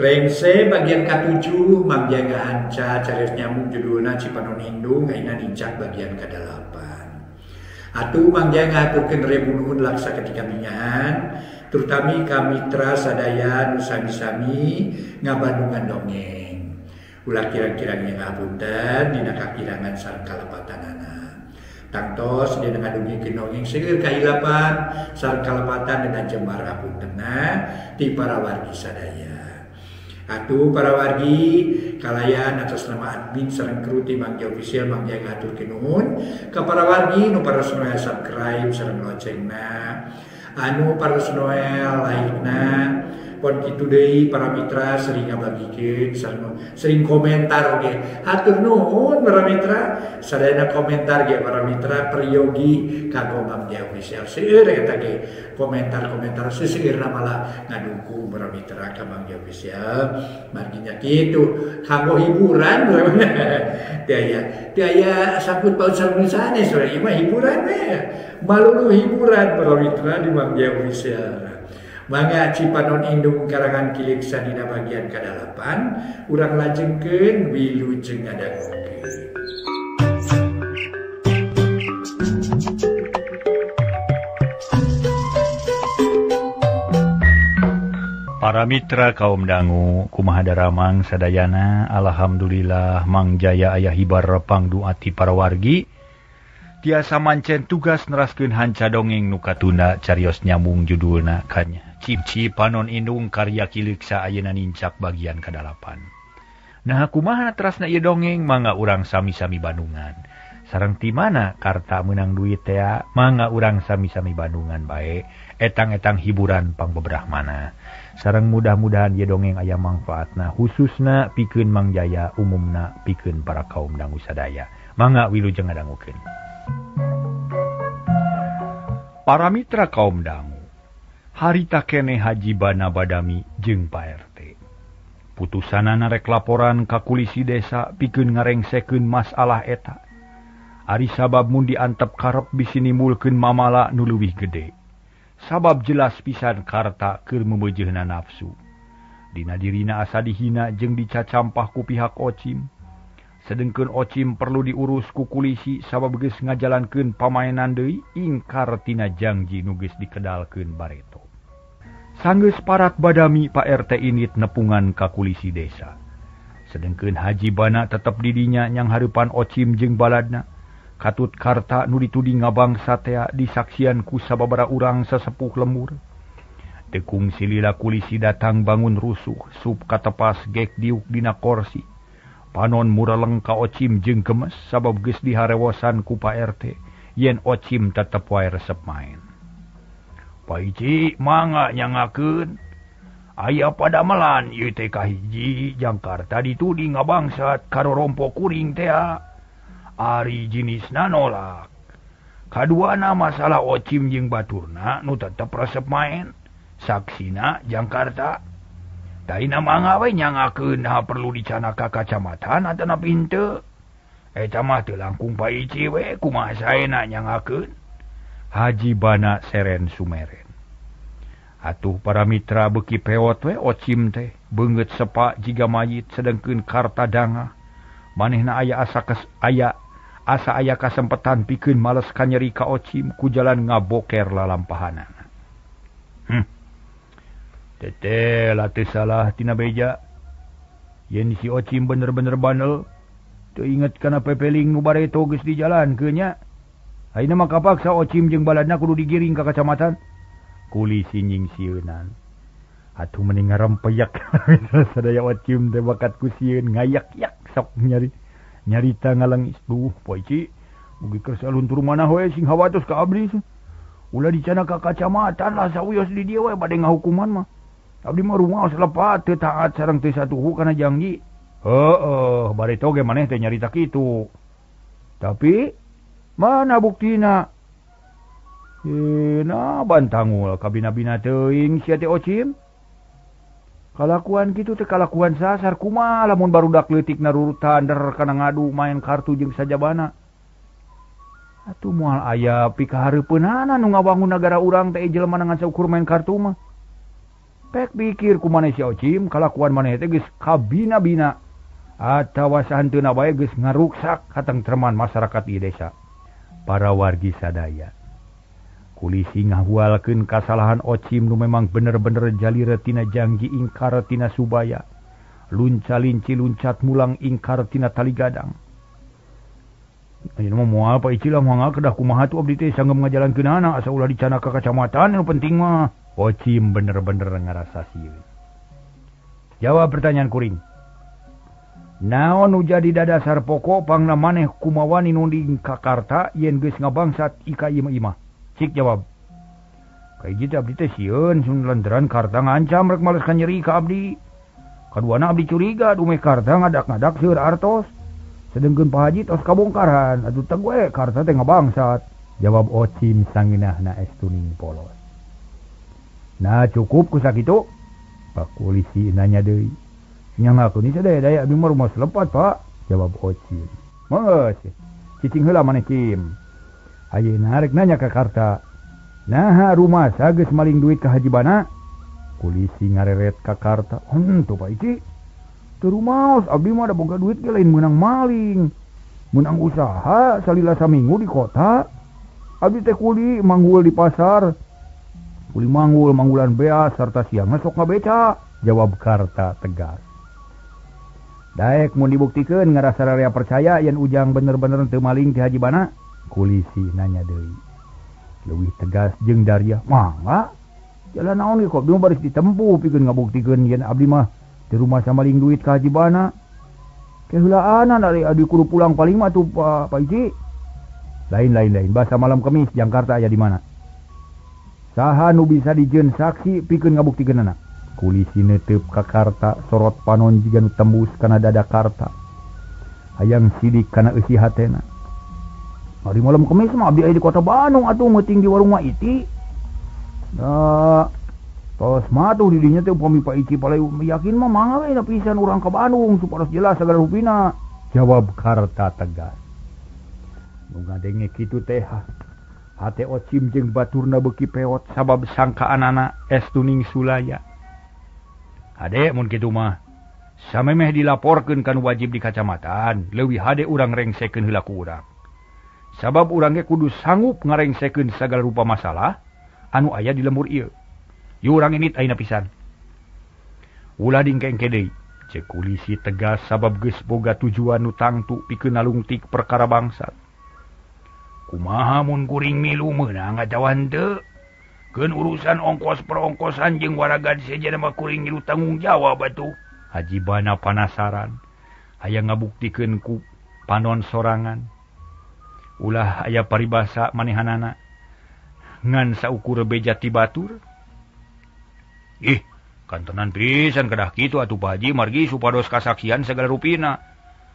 Rengse bagian ke-7 Mang Jaya ngahanca carios nyamuk judulna Cipanon Indung ayeuna nincak bagian ke-8. Atuh Mang Jaya ngahaturkeun rebu nuhun laksa ketika minyahan terutami ka mitra sadaya nu sami-sami ngabandungan dongeng. Ulah kirang-kirang yang ngapunten dina kakirangan sareng kalepatanana. Tangtos dina ngadugikeun dongeng seueur kahilapan sareng kalepatan dina jembar hapuntenna ti para wargi sadaya. Atuh para wargi kalayan atas nama admin sareng kru ti Mang Jaya Official Mang Jaya ngahaturkeun nuhun ka para wargi nu paros noel subscribe sareng loncengna, anu paros noel like-na, pon kitu deui para mitra sering ngabagikeun sareng sering komentar ge. Hatur nuhun para mitra, sadayana komentar ge para mitra peryogi kanggo Mang Jaya Official. Seueur eta ge komentar-komentar seseueurna malah ngadukung para mitra ka Mang Jaya Official. Margi nya kitu kanggo hiburan teu aya sangkut paut sareng sanes we, ieu mah hiburan we. Malulu hiburan para mitra di Mang Jaya Official. Mangga Cipanon Indung karangan Ki Leuksa dina bagian ke-8 urang lajengkeun wilujeng ngadangukeun. Para mitra kaum dangu kumaha daramang sadayana, alhamdulillah Mang Jaya aya hibar pangduati para wargi tiasa mancen tugas neraskeun hanca dongeng nu katunda carios nyambung judulna kanya Cipanon Indung karya Ki Leuksa ayeuna nincak bagian ke-8. Nah kumaha terasna ieu dongeng mangga urang sami-sami bandungan. Sareng ti mana karta meunang duit tea mangga urang sami-sami bandungan bae etang-etang hiburan pangbeberah mana. Sareng mudah-mudahan ieu dongeng aya mangfaatna khususna pikeun Mang Jaya umumna pikeun para kaum dangu sadaya. Mangga wilujeng ngadangukeun. Para mitra kaum dangu, harita keneh Haji Bana Badami jeung Pak RT. Putusanana rek laporan ka kulisi desa pikeun ngarengsekeun masalah eta. Ari sabab mun diantep karep bisi nimbulkeun mamala nu leuwih gede. Sabab jelas pisan karta keur meumeujeunna nafsu. Dina dirina asa dihina jeung dicacampah ku pihak Ocim. Sedengkeun Ocim perlu diurus ku kulisi sabab geus ngajalankeun pamainan deui ingkar tina janji nu geus dikedalkeun bareto. Sanggeus parat Badami Pak RT init nepungan ka kulisi desa. Sedengkeun Haji Bana tetep di dinya nyang hareupan Ocim jeung baladna. Katut karta nu dituding ngabangsa tea disaksian ku sababaraha urang sasepuh lemur. Tekung silila kulisi datang bangun rusuh, sup katepas gek diuk dina korsi. Panon mureleng ka Ocim jeung gemes sabab geus diharewosan ku Pak RT yen Ocim tetep wae resep main. Pak Ici mangga nyangakeun aya padamelan ieu teh kahiji Jakarta dituding ngabangsat karorompo kuring tea. Ari jinisna nolak. Kaduana masalah Ocim jeung baturna nu tetep resep main. Saksina Jakarta. Taina mangga we nyangakeun ha perlu dicana ka kacamatan atanapi henteu. Eta mah teu langkung Pak Ici we kumaha saena nyangakeun. Haji Bana seren sumeren. Atuh para mitra beuki pewot we Ocim teh beungeut sepa jiga mayit sedengkeun karta dangah. Manehna aya asa kes, aya asa aya kasempetan pikeun males kanyeri ka Ocim ku jalan ngaboker lalampahanana. Tete latih salah tina beja. Yen si Ocim bener-bener bandel, teu inget kana pepeling nu bareto geus dijalankeun nya. Ayeuna mah kapaksa Ocim jeung baladna kudu digiring ka kacamatan. Kulisi nyingsieunan. Atuh mending ngarempeyak sadaya Ocim teh bakat ku sieun ngayak-yak sok nyari nyarita ngalengis. Duh, Pak Ici, mugi kersa luntur manah we sing hawatos ka abdi. Ulah dicana ka kacamatan lah sawios di dieu we bade ngahukuman mah. Abdi mah rumaos lepat teu taat sareng teu satuhu kana janji. Heueuh, bareto ge maneh teh nyarita kitu. Tapi mana buktina? Nah bantangul kabina-bina teuing sia teh Ocim. Kalakuan kitu teh kalakuan sasar kumaha lamun barudak leutik narurutan der kana ngadu main kartu jeung sajabana. Atuh moal aya pikahareupeunana nu ngawangun nagara urang teh jelema ngan saukur main kartu mah. Pek pikir ku maneh si Ocim kalakuan maneh teh geus kabina-bina atawa sahanteuna bae geus ngaruksak katengtreman masyarakat di desa. Para wargi sadaya. Kulisi ngahualkeun kasalahan Ocim nu memang bener-bener jalira tina janggi ingkar tina subaya. Lunca-linci luncat mulang ingkar tina tali gadang. Ayeuna mah moal Pak Ici lah mangga kedah kumaha tuh abdi teh sanggem ngajalankeunana asa ulah dicanak ka kacamatan nu penting mah. Ocim bener-bener ngarasa sieun. Jawab pertanyaan kuring. Naon nu jadi dadasar pokok pangna maneh kumawani nunding ka Karta yen geus ngabangsat ika ieu imah? Cik jawab. Kahiji teh abdi teh sieun sun lantaran Karta ngancam rek males ka nyeri ka abdi. Kaduana abdi curiga dumeh Karta ngadak-ngadak seueur artos. Sedengkeun Pak Haji tos kabongkaran atuh teh we Karta teh ngabangsat. Jawab Ocim sangeunahna estuning polos. Nah cukup ku sakitu? Pak polisi nanya deui. Nya ngaku ni sadaya-daya abdi mah rumah selepat Pak. Jawab Ocim. Geus, cicing heula maneh Cim. Ayeuna rek nanya ka Karta. Naha rumah geus maling duit ka Haji Bana? Polisi ngareret ka Karta. Henteu Pak Ici. Teu rumaos abdi mah da boga duit ge lain meunang maling. Meunang usaha salila saminggu di kota. Abdi teh kuli manggul di pasar. Kuli manggul manggulan beas sarta siangna sok ngabeca. Jawab Karta tegas. Daek mun dibuktikeun ngarasa rarea percaya yen Ujang bener-bener teu maling ti Haji Bana? Kulisi nanya deui. Leuwih tegas jeung Daria. Mangga? Jalan naon ge kok abdi mah baris ditempuh pikeun ngabuktikeun yen abdi mah di rumah samaling duit ka Haji Bana. Keheulaanan ari abdi kudu pulang paling mah tuh Pak Ici. Lain bahasa malam Kemis Jakarta aya di mana? Saha nu bisa dijieun saksi pikeun ngabuktikeunana? Kulisi neuteup ka Karta sorot panon jiga nu tembus kana dada Karta. Hayang sidik kana eusi hatena. Hari malam Kemis mah abdi aya di kota Bandung atuh meuting di warung Ma Iti. Da tos mah tuh di dinya teh upami Pak Ici palai yakin mah mangga we da pisan urang ka Bandung supados jelas sagala rupina. Jawab Karta tegas. Nu ngadenge kitu teh hate Ocim jeung baturna beuki peot sabab sangkaanana estuning sulaya. Hade mun kitu mah samemeh dilaporkeun kan wajib di kacamatan, leuwih hade urang rengsekeun heula ku urang. Sabab urang ge kudu sanggup ngarengsekeun sagala rupa masalah anu aya di lembur ieu. Yu urang init ayeuna pisan. Ulah dingkengke deui. Ceuk kulisi tegas sabab geus boga tujuan nu tangtu pikeun nalungtik perkara bangsat. Kumaha mun kuring milu meunang atawa henteu? Keun urusan ongkos perongkosan jeung waragad sejen mah kuring milu tanggung jawab atuh. Haji Bana panasaran hayang ngabuktikeun ku panon sorangan. Ulah aya paribasa manehanana ngan saukur beja ti batur. Ih, kantenan pisan kedah kitu atuh Pak Haji margi supados kasaksian sagala rupina.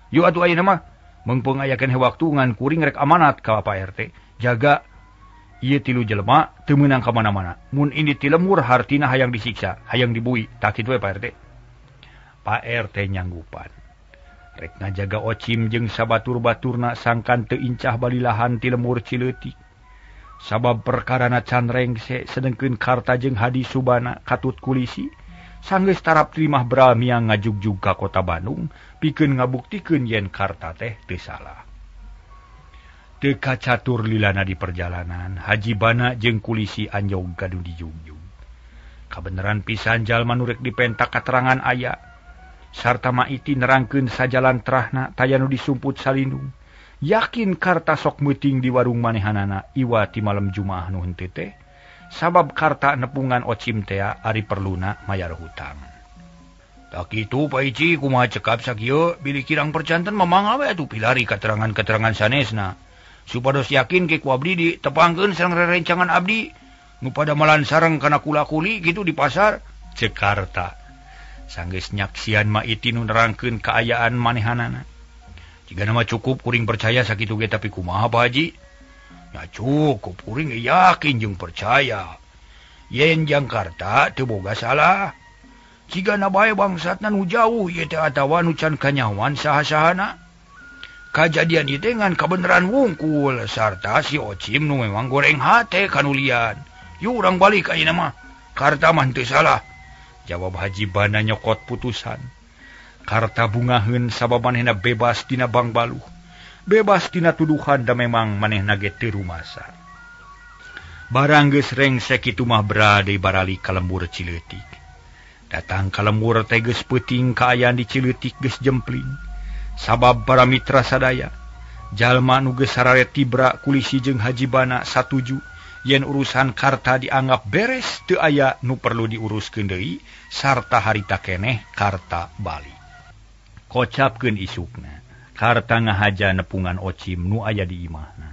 Yu atuh ayeuna mah meungpeung aya keneh waktu ngan kuring rek amanat ka Pak RT. Jaga ieu tilu jelema teu meunang ka mana-mana. Mun ini ti lemur hartina hayang disiksa, hayang dibui. Tah kitu we Pak RT. Pak RT nyanggupan. Rek ngajaga Ocim jeung sabatur-baturna sangkan teu incah balilahan ti lemur Cileutik. Sabab perkarana can rengse sedengkeun Karta jeung Hadi Subana katut kulisi sanggeus tarap trimah bramiang ngajugjug ka kota Bandung pikeun ngabuktikeun yen Karta teh teu salah. Teu kacatur lilana di perjalanan Haji Bana jeung kulisi anjog ka nu dijugjug. Kabeneran pisan jalma nu rek dipentak katerangan aya sarta Maiti nerangkeun sajalan terahna taya nu disumput salindung. Yakin Karta sok meuting di warung manehanana iwa ti malam Jumaah nu henteu teh sabab Karta nepungan Ocim tea ari perluna mayar hutang. Tak kitu Pak Ici kumaha cekap sakieu bilih kirang percanten mamang we atuh pilari katerangan-katerangan sanesna supados yakin ke ku abdi ditepangkeun sareng rerencangan abdi nu pada malan sareng kana kula-kuli kitu di pasar. Ceuk Karta sanggeus nyaksian Maiti nu nerangkeun kaayaan manehanana. Jika nama cukup kuring percaya sakitu ge tapi kumaha Pak Haji? Ya cukup kuring yakin jeung percaya. Yen Jakarta teu boga salah. Jigana bae bangsatna nu jauh ieu teh atawa nu can kanyahoan saha-sahana. Kajadian ieu teh ngan kabeneran wungkul sarta si Ocim nu memang goreng hate kanulian. Yu urang balik ayeuna mah. Karta mah teu salah. Jawab Haji Bana nyokot putusan. Karta bungaheun sabab manehna bebas tina bangbaluh. Bebas tina tuduhan da memang manehna ge teu rumasa. Barang geus rengsek kitu mah berade barali ka lembur Cileutik. Datang ka lembur teh geus peuting kaayaan di Cileutik geus jempling. Sabab para mitra sadaya jalma nu geus sarare tibra kulisi jeung Haji Bana satuju yen urusan Karta dianggap beres teu aya nu perlu diuruskeun deui sarta harita keneh Karta balik. Kocapkeun isukna Karta ngahaja nepungan Ocim nu aya di imahna.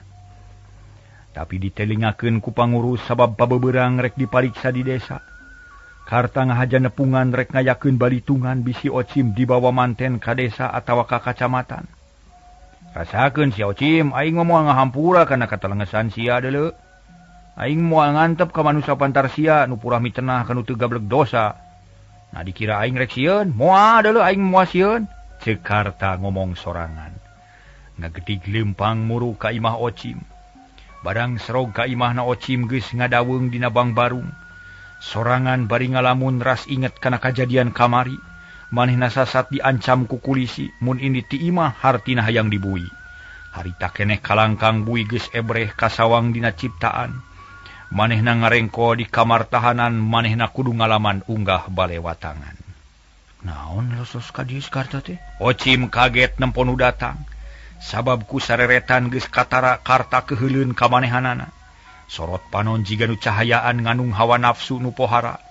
Tapi ditelingakeun ku pangurus sabab pabeberang rek dipariksa di desa. Karta ngahaja nepungan rek ngayakeun balitungan bisi Ocim dibawa manten ka desa atawa ka kacamatan. Rasakeun si Ocim, aing mah moal ngahampura kana katalengesan sia deuleu. Aing moal ngantep ka manusa pantar sia nu purah mitenah kanu teu gablek dosa. Nah dikira aing rek sieun, moal deuleu aing moal sieun. Ceuk Karta ngomong sorangan. Ngagedig lempang muru ka imah Ocim. Barang serog ka imahna Ocim geus ngadaweung dina bangbarung. Sorangan bari ngalamun ras inget kana kajadian kamari. Manehna sasat diancam ku kulisi mun ini ti imah hartina hayang dibui. Harita keneh kalangkang bui geus ebreh kasawang dina ciptaan. Manehna ngarengko di kamar tahanan, manehna kudu ngalaman unggah balewatangan. Naon losos ka dieu Karta teh? Ocim kaget nempo nu datang. Sabab ku sareretan geus katara Karta keuheuleun ka manehanana. Sorot panon jiga nu cahayaan nganung hawa nafsu nu pohara.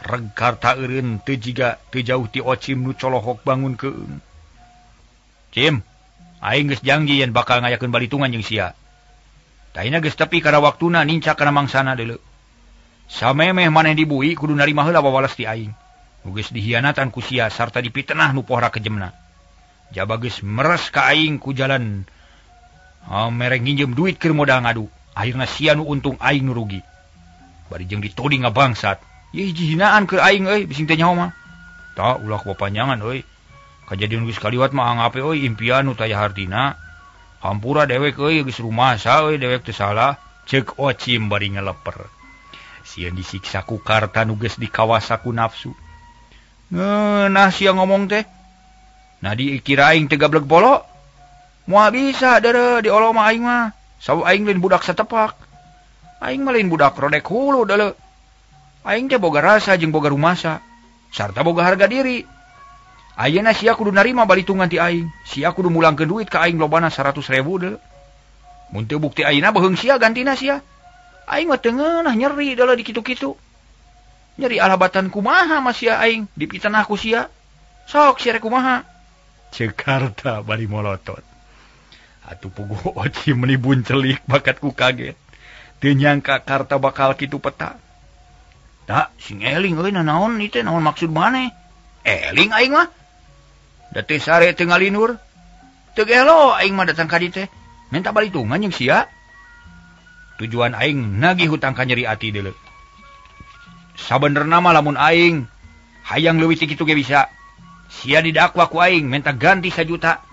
Reg Karta eureun teu jiga teu jauh ti Ocim nu colohok bangun keung. Cim, aing geus janji yen bakal ngayakeun balitungan jeung sia. Taina geus tepi kana waktuna nincak kana mangsana deuleu. Samemeh maneh dibui kudu narima heula wawalas ti aing. Nu geus dihianatan ku sia sarta dipitenah nu pohara kejemna. Jaba geus meres ka aing ku jalan mere nginjem duit keur modal ngadu. Akhirna sia nu untung aing nu rugi. Bari jeung dituding ngabangsat. Ieu hiji hinaan keur aing euy bising teh nyaho mah. Tah ulah kupapanjangan euy. Kajadian geus kaliwat mah angape euy impian nu taya hartina. Hampura dewek euy geus rumasa euy dewek teu salah. Ceuk Ocim bari ngeleper. Sieun disiksa ku Karta nu geus dikawasa ku nafsu. Ngeunah sia ngomong teh. Nah dikira aing teh gablek bolo. Moal bisa deureuh diolo mah aing mah. Sabab aing lain budak satepak. Aing mah lain budak rodek hulu deuleu. Aing teh boga rasa jeung boga rumasa sarta boga harga diri. Ayeuna sia kudu narima balitungan ti aing. Sia kudu mulangkeun duit ka aing lobana 100.000 deuleu. Mun teu bukti ayeuna beuheung sia gantina sia. Aing mah teu ngeunah nyeri deuleu di kitu-kitu. Nyeri alabatan kumaha mah sia aing dipitenah ku sia. Sok sia rek kumaha. Ceuk Karta bari molotot. Atuh puguh Ocim meuni buncelik bakat ku kaget. Teu nyangka Karta bakal kitu peta. Tak sing eling euy nanaon ieu teh naon maksud maneh? Eling aing mah. Da teu sare teu ngalinur. Teu gelo aing mah datang ka dieu teh. Minta balitungan jeung sia. Tujuan aing nagih hutang ka nyeri ati deuleu. Sabenerna mah lamun aing hayang leuwih ti kitu ge bisa. Sia didakwa ku aing minta ganti 1 juta.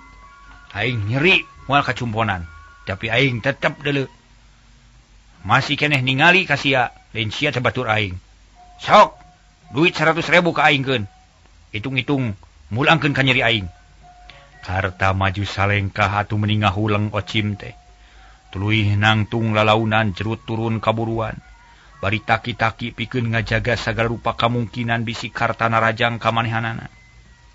Aing nyeri moal kacumponan. Tapi aing tetep deuleu. Masih keneh ningali ka sia, lain sia teh batur aing. Sok, duit 100.000 ka aing keun. Hitung-hitung mulangkeun ka nyeri aing. Karta maju salengkah atuh meni ngahuleng Ocim teh. Tuluy nangtung lalaunan jerut turun kaburuan. Bari taki-taki pikeun ngajaga sagala rupa kamungkinan bisi Karta narajang ka manehanana.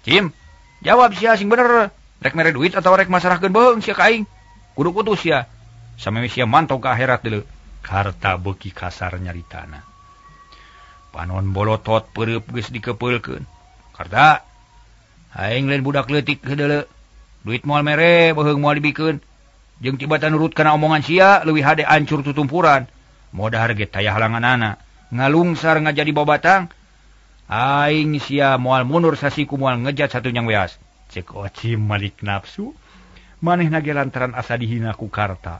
Cim, jawab sia sing bener. Rek mere duit atawa rek masarahkeun beuheung sia ka aing. Kudu putus sia. Sameme sia mantau ka akhirat deuleu. Karta beuki kasar nyaritana. Panon bolotot peureup geus dikepeulkeun. Karta, aing lain budak leutik deuleu. Duit moal mere, beuheung moal dibikeun. Jeung tibatan nurut kana omongan sia leuwih hade ancur tutumpuran. Modar ge taya halanganana. Ngalungsar ngajadi babatang. Aing sia moal mundur sasiku moal ngejat satunyang weas. Cek Ocim malik nafsu. Manehna ge lantaran asa dihina ku Karta.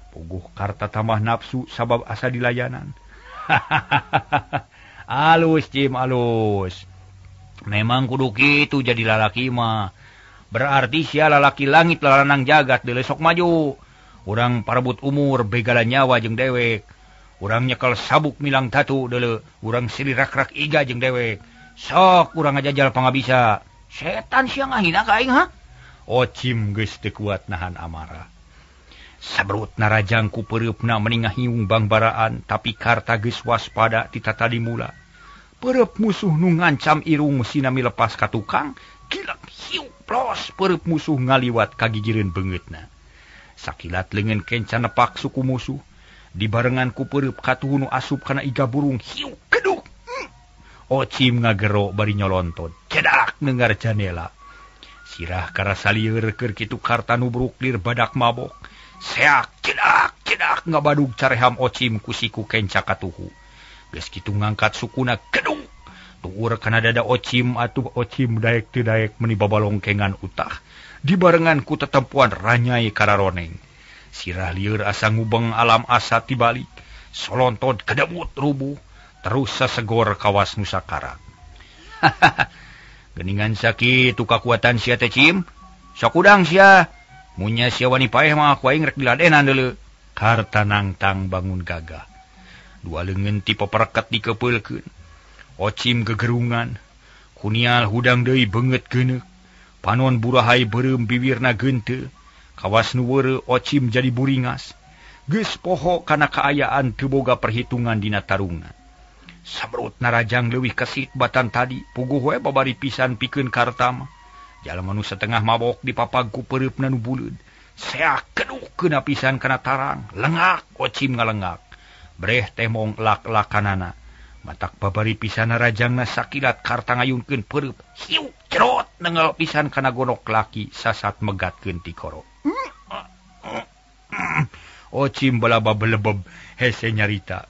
Puguh Karta tambah nafsu sabab asa dilayanan. Alus Cim alus. Memang kudu kitu jadi lalaki mah. Berarti sia lalaki langit lalanang jagat deuleu sok maju. Urang parebut umur begalan nyawa jeung dewek. Urang nyekel sabuk milang tatu deuleu. Urang silih rak-rak iga jeung dewek. Sok urang ngajajal pangabisa. Setan sia ngahina ka aing ha? Ocim geus teu kuat nahan amarah. Sabrut narajang ku peureupna meni ngahiung bangbaraan tapi Karta geus waspada ti tatadi mula. Peureub musuh nu ngancam irung sinami lepas ka tukang, gilak hiu plos peureub musuh ngaliwat ka gigireun beungeutna. Sakilat leungeun kenca nepak suku musuh, dibarengan ku peureub katuhu nu asup kana iga burung hiu keduk. Ocim ngagero bari nyolonton, cedak nengar janela. Sirah karasa lieur keur kitu Karta nubruk lir badak mabok. Seak cedak cedak ngabadug careham Ocim ku siku kenca katuhu. Geus kitu ngangkat sukuna kedung. Tuur kana dada Ocim atuh Ocim daek teu daek meuni babalongkengan utah. Dibarengan ku tetempuan ranyai kararoneng. Sirah lieur asa ngubeng alam asa tibalik. Solonton kedemut rubuh. Terus sasegor kawas nu sakarat. Geningan sakitu kakuatan sia teh Cim. Sok udang sia. Munya sia wani paeh mah ku aing rek diladenan deuleu. Karta nangtang bangun gagah. Dua leungeun ti pepereket dikepeulkeun. Ocim gegerungan. Kunial hudang deui beungeut geuneuk. Panon burahai beureum biwirna geunteul. Kawas nu weureu Ocim jadi buringas. Geus poho kana kaayaan teu boga perhitungan dina tarungna. Sabrut narajang leuwih kesit batan tadi, puguh we babari pisan pikeun Karta mah. Jalma nu satengah mabok dipapag ku peureupna nu buleud. Seak keduh keuna pisan kana tarang, lengak Ocim ngalengak. Breh teh mong lak-lakanana. Matak babari pisan narajangna sakilat Karta ngayunkeun peureub. Hiu cerot nengel pisan kana gonok laki sasat megatkeun tikoro. Ocim balaba belebeb hese nyarita.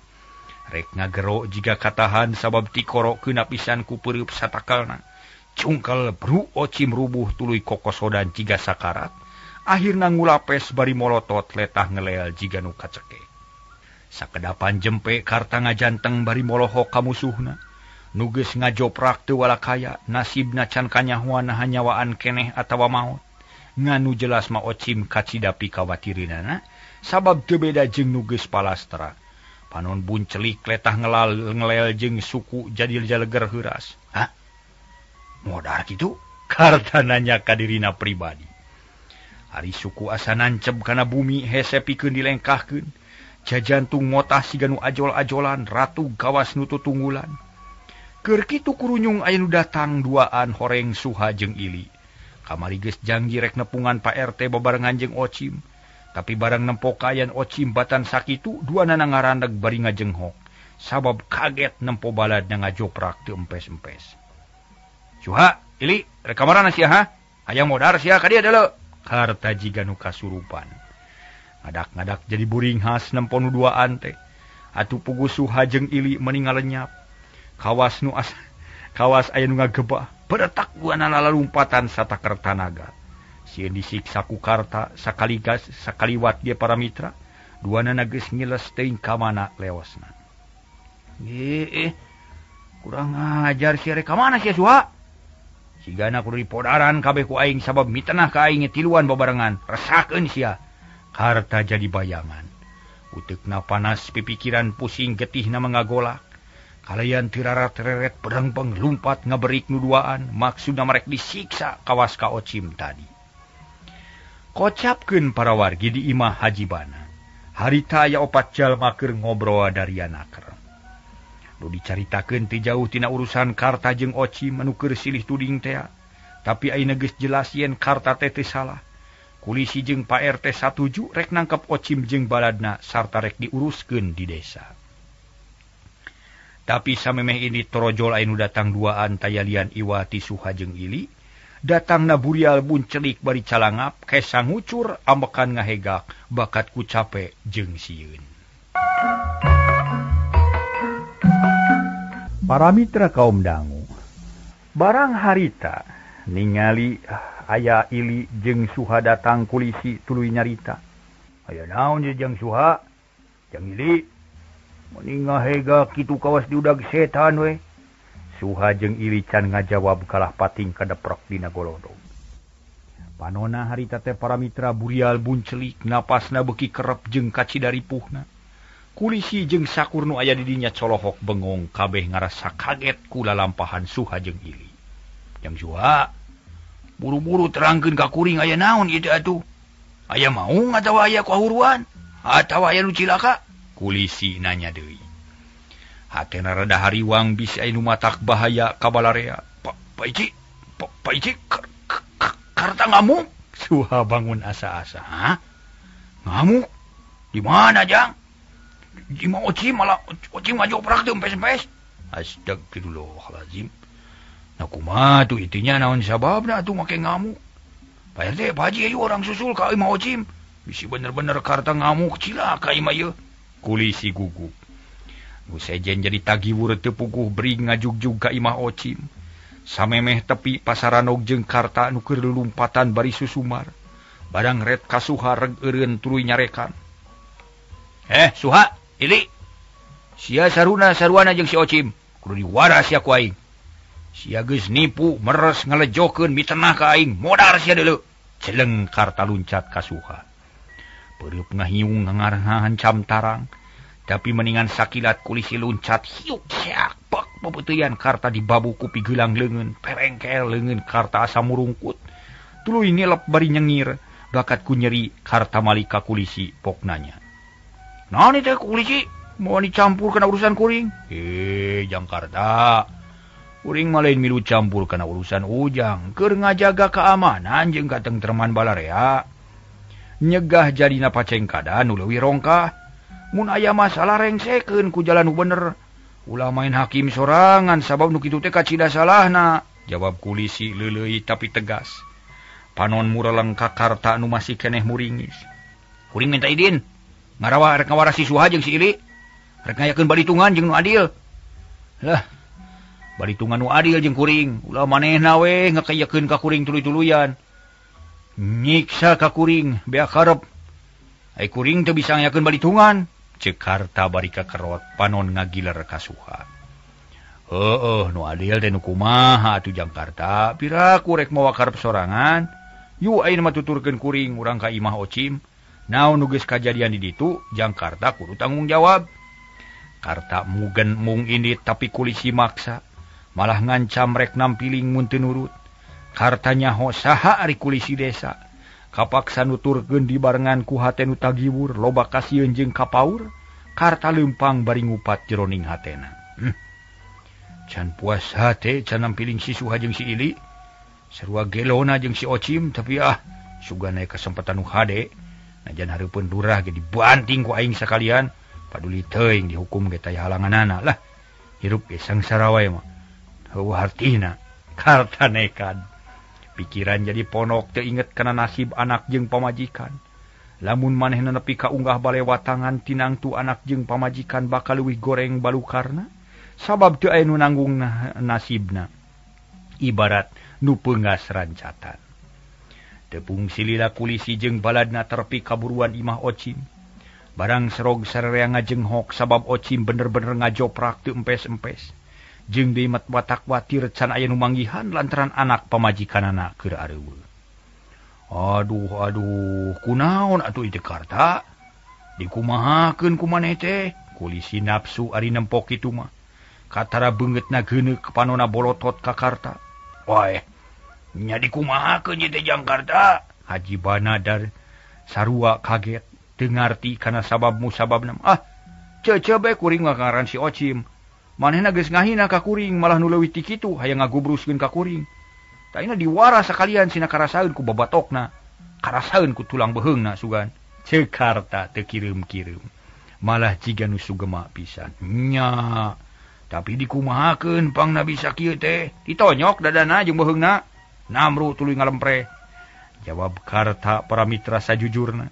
Rek ngagero jiga katahan sabab tikoro keuna pisan ku peureub satakalna. Cungkel bru Ocim rubuh tuluy kokosodan jiga sakarat. Akhirna ngulapes bari molotot letah ngelel jiga nu kaceke. Sakedapan jempe Karta ngajanteng bari molohok ka musuhna. Nu geus ngajoprak teu walakaya, nasibna can kanyahoan hanyawaan keneh atawa maot. Nganu jelas ma Ocim kacida pikawatirinana sabab teu beda jeung nu geus palastra. Panon buncelik letah ngelal ngelel jeung suku jadi jaleger heuras. Hah? Modar kitu? Karta nanya ka dirina pribadi. Ari suku asa nanceb kana bumi hese pikeun dilengkahkeun. Jajantung motah siga nu ajol-ajolan, ratu gawas nu tutunggulan. Keur kitu kurunyung aya nu datang duaan horeng Suha jeung Ili. Kamari geus janji rek nepungan Pak RT babarengan jeung Ocim. Tapi barang nempo kaayaan Ocim batan sakitu duanana ngarandeg bari ngajenghok. Sabab kaget nempo baladna ngajoprak teu empes-empes. Suha, Ili, rek kamarana sia ha? Hayang modar sia ka dieu deuleu. Karta jiga nu kasurupan. Ngadak-ngadak jadi buringhas nempo nu duaan teh. Atuh puguh Suha jeung Ili meni ngalenyap. Kawas nu as kawas aya nu ngagebah, beretak duanana lalumpatan sataker tanaga. Sieun disiksa ku Karta sakaligas sakaliwat ge para mitra, duanana geus ngiles teuing ka mana lewasna. Kurang ajar sia rek ka mana sia Suha? Sigana kudu dipodaran kabeh ku aing sabab mitenah ka aing tiluan babarengan, resakeun sia. Karta jadi bayangan. Uteukna panas pipikiran pusing getihna mangagolak. Kalayan tirarat-reret pedang-peng lumpat ngaberik nu duaan, maksudna marek disiksa kawas ka Ocim tadi. Kocapkeun para wargi di imah Haji Bana. Harita aya opat jalma keur ngobrol dari naker. Nu dicaritakeun teu jauh tina urusan Karta jeung Ocim anu keur silih tuding tea. Tapi ayeuna geus jelas yen Karta teh teu salah. Kulisi jeung Pak RT satuju rek nangkep Ocim jeung baladna sarta rek diuruskeun di desa. Tapi samemeh ini torojol anu datang duaan tayalian Iwati Suha jeung Ili. Datangna burial buncelik bari calangap, kesa ngucur, ambekan ngahegak, bakat ku cape jeung sieun. Para mitra kaum dangu, barang harita ningali aya Ili jeung Suha datang kulisi tuluy nyarita. Aya naon jeung Suha? Jeung Ili meni ngahegak kitu kawas diudag setan we. Suha jeung Ili can ngajawab kalah pating kadeprok dina golodog. Panona harita teh para mitra burial buncelik napasna beuki kerep jeung kacida ripuhna. Kulisi jeung sakur nu aya di dinya colohok bengong kabeh ngarasa kaget ku lalampahan Suha jeung Ili. Jang Suha, buru-buru terangkeun ka kuring aya naon ieu teh atuh. Aya maung atawa aya kahuruan atawa aya nu cilaka? Kulisi nanya deui. Hatena rada hariwang bisi aya nu matak bahaya ka balarea. Pak Ici, Pak Ici, Karta ngamuk. Suha bangun asa-asa. Hah? Ngamuk? Di mana, Jang? Di mana Ocim malah Ocim ngajoprak teu empes-empes. Astagfirullahalazim. Nah kumaha tuh itinya naon sababna atuh make ngamuk. Pak RT, Pak Haji ayo orang susul ka imah Ocim. Bisi bener-bener Karta ngamuk cilaka imah ieu. Kulisi gugup. Nu sejen jadi tagiwur teu puguh bring ngajugjug ka imah Ocim. Samemeh tepi pasaranog jeung Karta nu keur lulumpatan bari susumar. Barang ret ka Suha reg eureun tuluy nyarekan. Suha, Ili. Sia saruna saruana jeung si Ocim. Kudu diwaras sia ku aing. Sia geus nipu, meres ngalejokeun mitenah ka aing, modar sia deuleu. Celeng Karta luncat ka Suha. Peureub ngahiung ngangarhancam tarang. Tapi mendingan sakilat kulisi luncat hiuk seak pak pepeuteyan Karta dibabu ku pigelang leungeun, perengkel leungeun Karta asa murungkut. Tuluy nilep bari nyengir, bakat ku nyeri Karta malika kulisi pok nanya. Naon teh kulisi? Mau dicampur kana urusan kuring? Jang Karta. Kuring mah lain milu campur kana urusan ujang, keur ngajaga keamanan jeung katengtreman balarea. Nyegah jadina pacengkada nu leuwih rongkah. Mun aya masalah rengsekeun ku jalan nu bener. Ulah main hakim sorangan sabab nu kitu teh kacida salahna. Jawab kulisi leuleuy tapi tegas. Panon mureleng ka Karta nu masih keneh muringis. Kuring minta idin. Ngarawa rek ngawaras si Suha jeung si Ili. Rek ngayakeun balitungan jeung nu adil. Lah, balitungan nu adil jeung kuring. Ulah manehna we ngakayakeun ka kuring tuluy-tuluyan. Nyiksa ka kuring beak karep. Ai kuring teu bisa ngayakeun balitungan. Ceuk Karta bari kakerot panon ngagiler ka Suha. Heueuh nu adil teh nu kumaha atuh Jang Karta, piraku rek mawa karep sorangan. Yu ayeuna mah tuturkeun kuring urang ka imah Ocim. Naon nu geus kajadian di ditu, Jang Karta kudu tanggung jawab. Karta mugen mung indit tapi kulisi maksa, malah ngancam rek nampiling mun teu nurut. Karta nyaho saha ari kulisi desa. Kapaksa nuturkeun dibarengan ku hate nu tagiwur, loba kasieun jeung kapaur. Karta leumpang bari ngupat jeroning hatena. Can puas hate can nampiling si Suha jeung si Ili. Sarua gelona jeung si Ocim, tapi sugan aya kesempatan nu hade. Najan hareupeun lurah ge dibanting ku aing sakalian, paduli teuing dihukum ge taya halanganana lah. Hirup ge sangsara wae mah. Heueuh hartina. Karta nekad. Pikiran jadi ponok teu inget kana nasib anak jeung pamajikan. Lamun manehna nepi ka unggah balewatangan tinangtu anak jeung pamajikan bakal leuwih goreng balukarna, sabab teu aya nu nanggung nasibna. Ibarat nu peungas rancatan. Tepung silila kulisi jeung baladna terpi kaburuan imah Ocim. Barang serog sararea ngajenghok sabab Ocim bener-bener ngajoprak teu empes-empes. Jeung deui mat watak watir can aya nu manggihan lantaran anak pamajikanana keur areuweuh. Aduh aduh, kunaon atuh ieu Karta? Dikumahakeun ku maneh teh? Kulisi nafsu ari nempok kitu mah. Katara beungeutna geuneuk panona bolotot ka Karta. Wae, nya dikumahakeun ieu teh Jang Karta? Haji Banadar sarua kaget teu ngarti kana sabab musababna. Ceuceu bae kuring mah ngaran si Ocim. Manehna geus ngahina ka kuring malah nu leuwih ti kitu hayang ngagubruskeun ka kuring. Taina diwara sakalian sina karasaeun ku babatokna, karasaeun ku tulang beheungna sugan. Ceuk Karta teu kireum-kireum. Malah jiga nu sugema pisan. Nya, tapi dikumahakeun pangna bisa kieu teh? Ditonyok dadana jeung beheungna. Namru tuluy ngalempre. Jawab Karta para mitra sajujurna.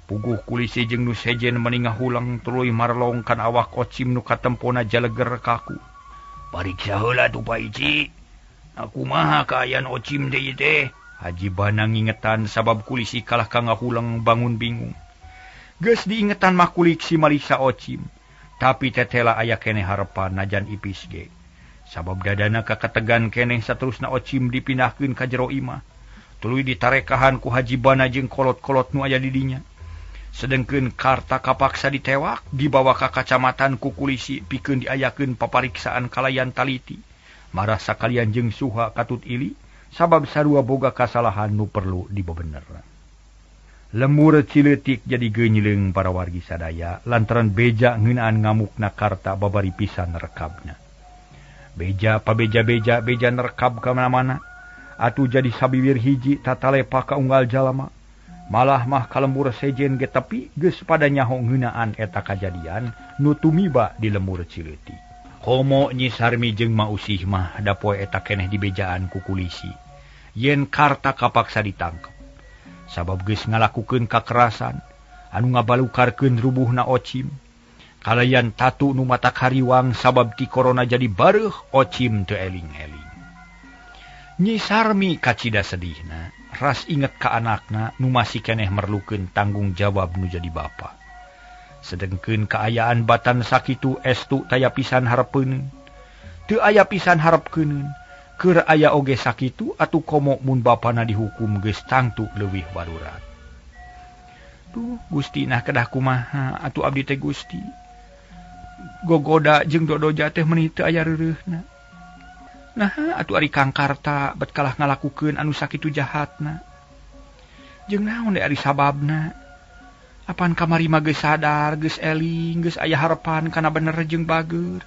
Puguh kulisi jeung nu sejen meni ngahulang tuluy marlong kan awak Ocim nu katempona jaleger kaku. Pariksa heula tuh Pak Ici. Kumaha kaayaan Ocim deui teh? Haji Bana ngingetan sabab kulisi kalah ka ngahulang bangun bingung. Geus diingetan mah kulisi mariksa Ocim, tapi tetela aya keneh harepan najan ipis ge. Sabab dadana kakategan keneh saterusna Ocim dipindahkeun ka jero imah. Tuluy ditarekahan ku Haji Bana jeung kolot-kolot nu aya di dinya. Sedengkeun Karta kapaksa ditewak dibawa ka kacamatan ku kulisi pikeun diayakeun papariksaan kalayan taliti. Marah sakalian jeung Suha katut ili sabab sarua boga kasalahan nu perlu dibebeneran. Lembur Ciletik jadi geunyileung para wargi sadaya lantaran beja ngeunaan ngamukna Karta babari pisan rekabna. Beja pabeja-beja beja nerekab ka mana-mana atuh jadi sabiwir hiji tatalepa ka unggal jalma. Malah mah ka lembur sejen ge tepi geus pada nyaho ngeunaan eta kajadian nu tumiba di lembur Ciletik. Komo Nyi Sarmi jeung Ma Usih mah da poe eta keneh dibejaan ku kulisi yen Karta kapaksa ditangkep. Sabab geus ngalakukeun kakerasan anu ngabalukarkeun rubuhna Ocim. Kalayan tatu nu matak hariwang sabab ti korona jadi bareuh Ocim teu eling-eling. Nyi Sarmi kacida sedihna, ras inget ka anakna nu masih keneh merlukeun tanggung jawab nu jadi bapa. Sedengkeun kaayaan batan sakitu estu taya pisan harepeuneun. Teu aya pisan harepkeuneun. Keur aya oge sakitu atuh komo mun bapana dihukum geus tangtu leuwih barurat. Duh, Gusti nah kedah kumaha atuh abdi teh Gusti. Gogoda jeung dodoja teh meuni teu aya reureuhna. Nah, atuh ari Kang Karta bet kalah ngalakukeun anu sakitu jahatna. Jeung naon deui ari sababna? Apan kamari mah geus sadar, geus eling, geus aya harepan kana bener jeung bager.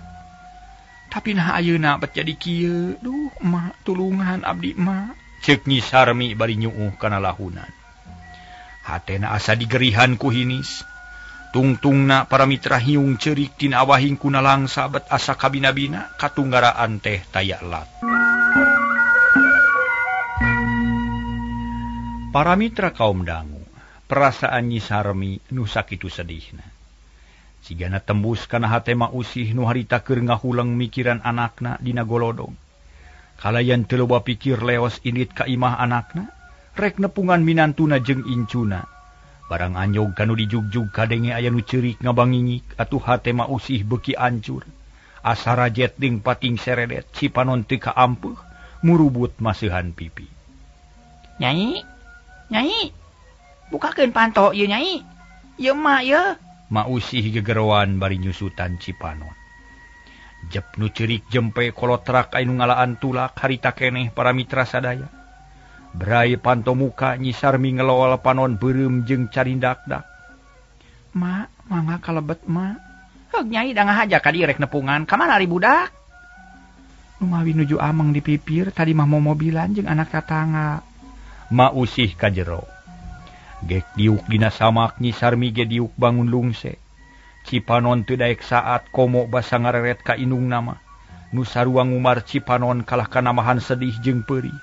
Tapi nah ayeuna bet jadi kieu. Duh, emak tulungan abdi emak. Ceuk Nyi Sarmi bari nyuuh kana lahunan. Hatena asa digerihan ku hinis. Tungtungna para mitra hiung ceurik tina awahing kuna langsa bet asa kabina-bina katunggaraan teh taya lat. Para mitra kaum dangu, perasaan Nyi Sarmi nu sakitu sedihna. Cigana tembus kana hate Ma Usih nu harita keur ngahuleng mikiran anakna dina golodong. Kalayan teu loba pikir leos indit ka imah anakna, rek nepungan minantuna jeung incuna. Barang anyog kanu dijugjug kadenge aya nu ceurik ngabangingik atuh hate Ma Usih beuki ancur. Asa rajet jeung pating seredet cipanon teu kaampeuh murubut maseuhan pipi. Nyai, nyai, bukakeun panto ieu nyai. Ieu mah ieu. Ma Usih gegeroan bari nyusutan cipanon. Jep nu ceurik jempe kolotrak aya nu ngalaan tulak harita keneh para mitra sadaya. Brai panto muka Nyi Sarmi ngelol panon beureum jeung carindakdak. Ma, mangga kalebet ma. Heug nyai da ngahaja ka dieu rek nepungan. Ka mana ari budak? Numawi nuju ameng di pipir tadi mah momobilan jeung anak tatangga. Ma Usih ka jero. Gek diuk dina samak Nyi Sarmi ge diuk bangun lungse. Cipanon teu daek saat komo basa ngareret ka indungna mah. Nu sarua ngumar cipanon kalah kanamahan sedih jeung peurih.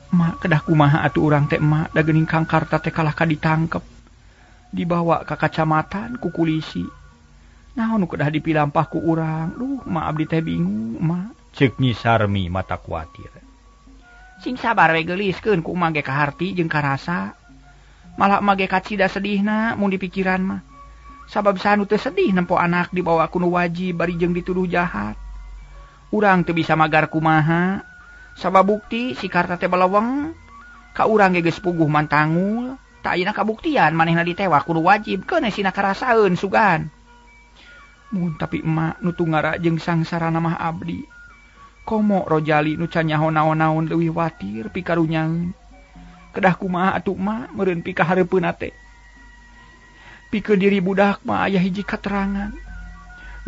Mak kedah kumaha atuh urang teh emak da geuning Kang Karta teh kalah ka ditangkep. Dibawa ka kacamatan ku kulisi. Naon nu kedah dipilampah ku urang? Duh, mak abdi teh bingung, mak. Ceuk Nyi Sarmi mata kuatir. Sing sabar we geuliskeun ku emak ge kaharti jeung karasa. Malah emak ge kacida sedihna mun dipikiran mah. Sabab sanu teu sedih nempo anak dibawa ku nu wajib bari jeung dituduh jahat. Urang teu bisa magar kumaha. Sabab bukti si Karta teh balaweng ka urang ge geus puguh mantangul, tak ayeuna kabuktian manehna ditewak kudu wajib keun sina karasaeun sugan. Mun tapi emak nu tunggara jeung sangsarana mah abdi. Komo Rojali nu can nyaho naon-naon leuwih watir pikarunyaeun. Kedah kumaha atuh emak meureun pikahareupeunna teh. Pikeun diri budak mah aya hiji katerangan.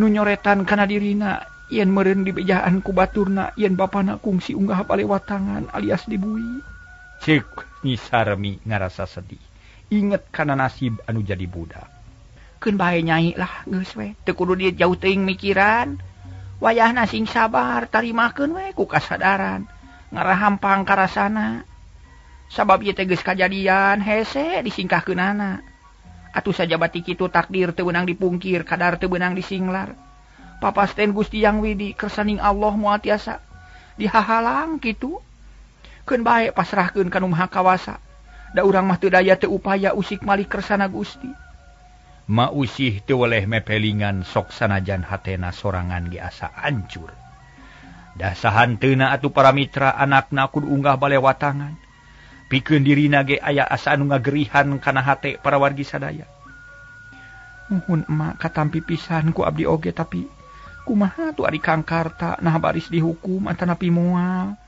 Nu nyoretan kana dirina yen meureun dibejaan ku baturna yen bapana kungsi unggah palewatangan alias dibui. Ceuk Nyi Sarmi ngarasa sedih. Inget kana nasib anu jadi budak. Keun bae nyai lah geus we teu kudu dieu jauh teuing mikiran. Wayahna sing sabar tarimakeun we ku kasadaran. Ngarahampang karasana. Sabab ieu teh geus kajadian hese disingkahkeunana. Atuh sajabati kitu takdir teu beunang dipungkir, kadar teu beunang disinglar. Papasten Gusti Yang Widi kersaning Allah moal tiasa dihahalang kitu. Keun bae pasrahkeun ka Nu Maha Kawasa. Da urang mah teu daya teu upaya usik malih kersana Gusti. Ma Usih teu weleh mepelingan sok sanajan hatena sorangan ge asa ancur. Dasahanteuna atuh para mitra anakna kudu unggah balewatangan. Pikeun dirina ge aya asa anu ngagerihan kana hate para wargi sadaya. Nuhun emak katampi pisan ku abdi oge tapi kumaha atuh ari Kang Karta nah baris dihukum atanapi moal.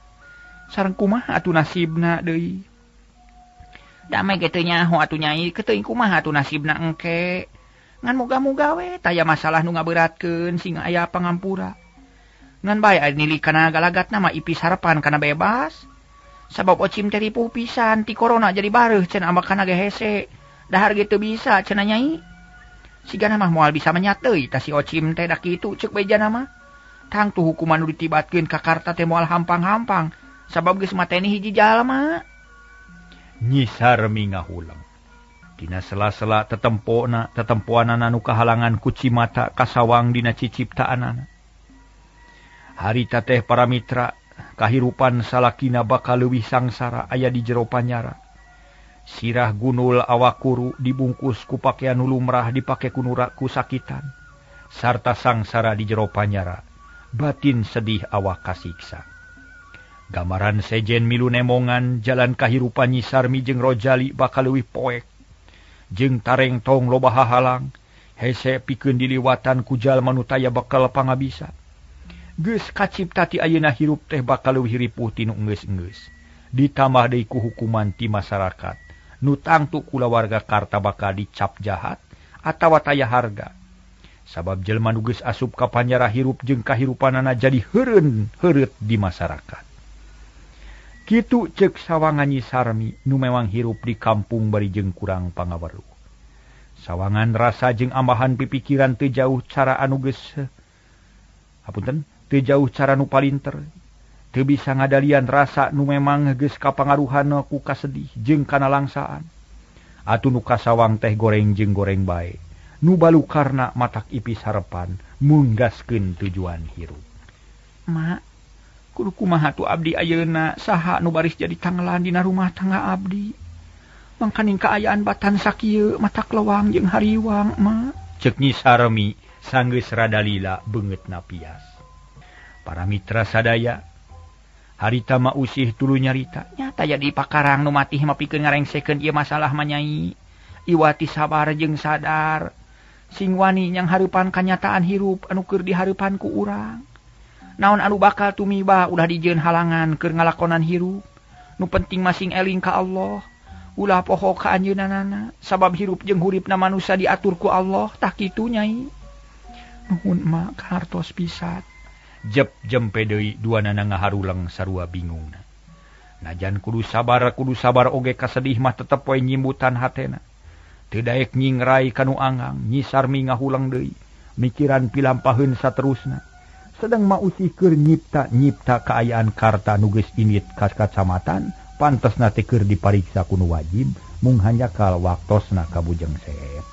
Sareng kumaha atuh nasibna deui. Damai ge teu nyaho atuh nyai keteuing kumaha atuh nasibna engke. Ngan moga-moga we taya masalah nu ngaberatkeun sing aya pangampura. Ngan bae ari nili kana galagatna mah ipis harapan kana bebas. Sabab Ocim teh ripuh pisan ti corona jadi bareuh cenah ambakana ge hese. Dahar ge teu bisa cenah nyai. Sigana mah moal bisa menyat deui tah si Ocim teh da kitu ceuk bejana mah. Tangtu hukuman nu ditibatkeun ka Karta teh moal hampang-hampang sabab geus mateni hiji jalma. Nyi Sarmi ngahuleng. Dina sela-sela tetempona tetempoanana nu kahalangan ku cimata kasawang dina ciciptaanana. Harita teh para mitra kahirupan salakina bakal leuwih sangsara aya di jero panyara. Sirah gunul awak kuru dibungkus ku pakean nu lumrah dipake ku nu sakitan. Sarta sangsara di jero panyara, batin sedih awak kasiksa. Gambaran sejen milu nemongan jalan kahirupan Nyi Sarmi jeung Rojali bakal leuwih poek. Jeung tareng tong loba hahalang, hese pikeun diliwatan ku jalma nu taya bekal pangabisa. Geus kacipta ti ayeuna hirup teh bakal leuwih ripuh tinu enggeus-enggeus. Ditambah deui ku hukuman ti masyarakat. Nu tangtu kulawarga Karta bakal dicap jahat atawa taya harga. Sabab jelema nu geus asup ka panjara hirup jeung kahirupanana jadi heureun heureut di masyarakat. Kitu ceuk sawangan Nyi Sarmi nu memang hirup di kampung bari jeung kurang pangaweruh. Sawangan rasa jeung ambahan pipikiran teu jauh cara anu geus hapunten teu jauh cara nu palinter. Teu bisa ngadalian rasa nu memang geus kapangaruhan ku kasedih jeung kana langsaan. Atuh nu kasawang teh goreng jeung goreng bae. Nu balukarna matak ipis harepan munggaskeun tujuan hirup. Mak, kudu kumaha tuh abdi ayeuna saha nu baris jadi tanggelan dina rumah tangga abdi. Mangkaning kaayaan batan sakieu matak lewang jeung hariwang, Mak. Ceuk Nyi Sarmi sanggeus rada lila beungeutna pias. Para mitra sadaya harita mah usih tuluy nyarita. Nyata jadi pakarang nu matih mah pikeun ngarengsekeun ieu masalah mah nyai. Iwati sabar jeung sadar. Sing wani nyang hareupan kanyataan hirup anu keur dihareupan ku urang. Naon anu bakal tumiba ulah dijieun halangan keur ngalakonan hirup. Nu penting masing eling ka Allah. Ulah poho ka anjeunna sabab hirup jeung huripna manusia diatur ku Allah tah kitu nyai. Nuhun mak kahartos pisan. Jep jempe deui duanana ngaharuleng sarua bingungna. Najan kudu sabar oge kasedih mah tetep we nyimbutan hatena. Teu daek nyingrai kanu angang, Nyi Sarmi ngahuleng deui, mikiran pilampaheun saterusna. Sedang ma usih keur nyipta kaayaan Karta nu geus indit ka kacamatan, pantesna teh keur dipariksa ku nu wajib, mung hanjakal waktosna ka Bujeng Seep.